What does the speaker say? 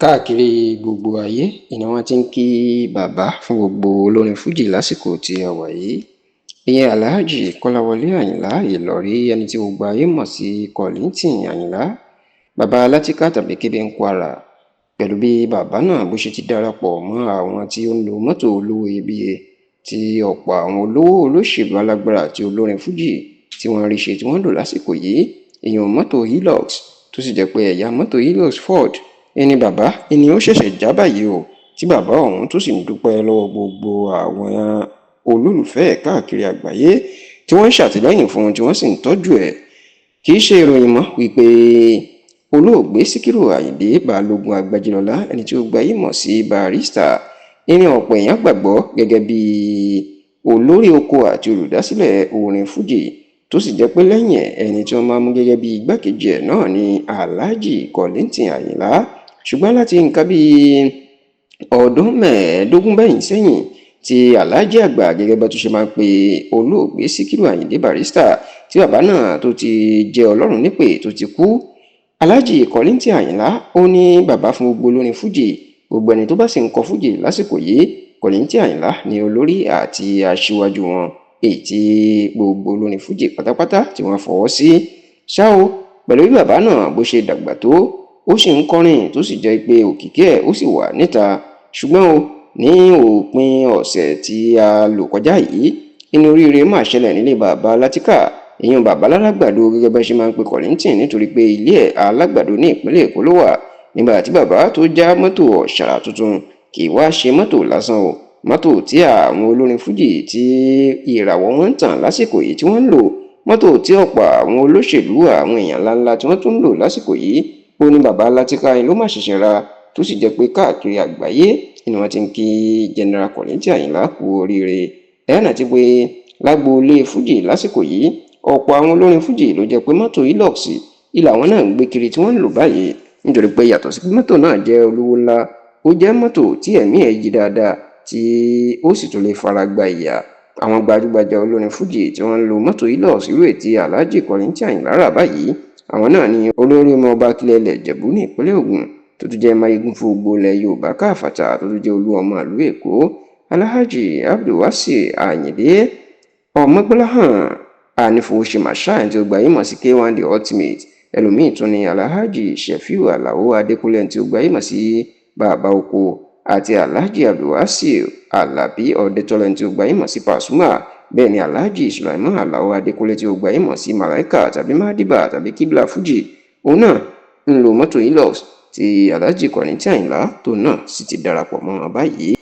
Káàkiri gbogbo ayé ni wọ́n ti ń kí bàbá fún gbogbo olórin fuji lásìkò tí a wà yìí, ìyẹn Alhaji Kọ́láwọlé Àyìnlá Ìlọrí, ẹni tí gbogbo ayé mọ̀ sí Kollington Àyìnlá, bàbá Látìká tàbí Kébé ń Kwara, pẹ̀lú bí bàbá náà bó ṣe ti darapọ̀ mọ́ àwọn tí ó ń lo mọ́tò olówó iyebíye tí ọ̀pọ̀ àwọn olówó, olóṣèlú, alágbára àti olórin fuji tí wọ́n rí ṣe tí wọ́n ń lò lásìkò yìí, ìyẹn mọ́tò Hilux, tó sì jẹ́ pé ẹ̀yà mọ́tò Hilux Ford ẹni bàbá ẹni ó ṣẹ̀ṣẹ̀ já báyìí o, tí bàbá ọ̀hún tó sì ń dúpẹ́ lọ́wọ́ gbogbo àwọn olólùfẹ́ ẹ̀ káàkiri àgbáyé tí wọ́n ń ṣàtìlẹ́yìn fún un, tí wọ́n sì ń tọ́jú ẹ̀. Kì í ṣe ìròyìn mọ́ wípé olóògbé Síkírù Àyìndé Balógun Agbájélọlá, ẹni tí ó gbayé mọ̀ sí Barrister, ìní ọ̀pọ̀ èèyàn gbàgbọ́ gẹ́gẹ́ bí olórí oko àti olùdásílẹ̀ orin fuji, tó sì jẹ́ pé lẹ́yìn ẹ̀, ẹni tí wọ́n máa mú gẹ́gẹ́ bí igbákejì ẹ̀ náà ni Alhaji Kollington Àyìnlá. Ṣùgbọ́n láti nǹkan bíi ọdún 15 bẹ́yìn sẹ́yìn tí Alhaji àgbà, gẹ́gẹ́ bá tún ṣe máa ń pe olóògbé Síkírù Àyìndé Barrister, tí bàbá náà tó ti jẹ́ Ọlọ́run nípè tó ti kú, Alhaji Kollington Àyìnlá ó ní bàbá fún gbogbo olórin fuji. Gbogbo ẹni tó bá sì ń kọ fuji lásìkò yìí, Kollington Àyìnlá ní olórí àti aṣíwájú wọn, èyí tí gbogbo olórin fuji pátápátá tí wọ́n fọwọ́ sí. Ṣá o, pẹ̀lú bí bàbá náà bó ṣe dàgbà tó, ó sì ń kọrin, tó sì jẹ́ pé òkìkí ẹ̀ ó sì wà níta. Ṣùgbọ́n o, ní òpin ọ̀sẹ̀ tí a lò kọjá yìí, inú oríire máa ṣẹlẹ̀ nílé bàbá Látìkà, ìyẹn bàbá lálágbàdo, gẹ́gẹ́ bá ṣe máa ń pe Kollington, nítorí pé ilé ẹ̀ Alágbàdo ní ìpínlẹ̀ Èkó ló wà, nígbà tí bàbá tó já mọ́tò ọ̀ṣàrà tuntun. Kì í wá ṣe mọ́tò lásán o, mọ́tò tí àwọn olórin fuji tí ìràwọ̀ wọn ń tàn lásìkò yìí tí wọ́n ń lò, mọ́tò tí ọ̀pọ̀ àwọn olóṣèlú, àwọn èèyàn ńláńlá tí wọ́n tún ń lò lásìkò yìí, ó ní bàbá Látìká ló má ṣẹ̀ṣẹ̀ ra, tó sì jẹ́ pé káàkiri àgbáyé ni wọ́n ti ń kí General Kollington Àyìnlá kú oríire. Ẹ̀ rántí pé lágboolé fuji lásìkò yìí, ọ̀pọ̀ àwọn olórin fuji ló jẹ́ pé mọ́tò Hilux ilà àwọn náà ń gbé kiri tí wọ́n ń lò báyìí, nítorí pé yàtọ̀ sí pé mọ́tò náà jẹ́ olówó ńlá, ó jẹ́ mọ́tò tí ẹ̀mí ẹ̀ yí dáadáa, tí ó sì tún lè fara gba ìyà. Àwọn gbajúgbajà olórin fuji tí wọ́n ń lo mọ́tò Hilux irú ètí Alhaji Kollington Àyìnlá rà báyìí, àwọn náà ni olórí ọmọ ọba kílẹ̀ ilẹ̀ Ìjẹ̀bú ní ìpínlẹ̀ Ògùn, tó tún jẹ́ mayegun fún gbogbo ilẹ̀ Yorùbá káfàtà, tó tún jẹ́ olú ọmọ ìlú Èkó, Alhaji Abdulwasi Ayinde Ọmọgbọ́láhàn Anífowóṣe Marshal, tí ó gbayé mọ̀ sí K1 The Ultimate. Ẹlòmíín tún ni Alhaji Shefiu Alao Adékúnlé, tí ó gbayé mọ̀ sí Bàbá Oko, àti Alhaji Abdulwasi Alabi Ọdẹtọ́lá, tí ó gbayé mọ̀ sí Pasuma. Bẹ́ẹ̀ ni Alhaji Sulaiman Alao Adékúnlé, tí ó gbayé mọ̀ sí Malaika tàbí Madiba tàbí Kibla Fuji, òun náà ń lo mọ́tò Hilux tí Alhaji Kollington Àyìnlá tó náà sì ti darapọ̀ mọ́ wọn báyìí.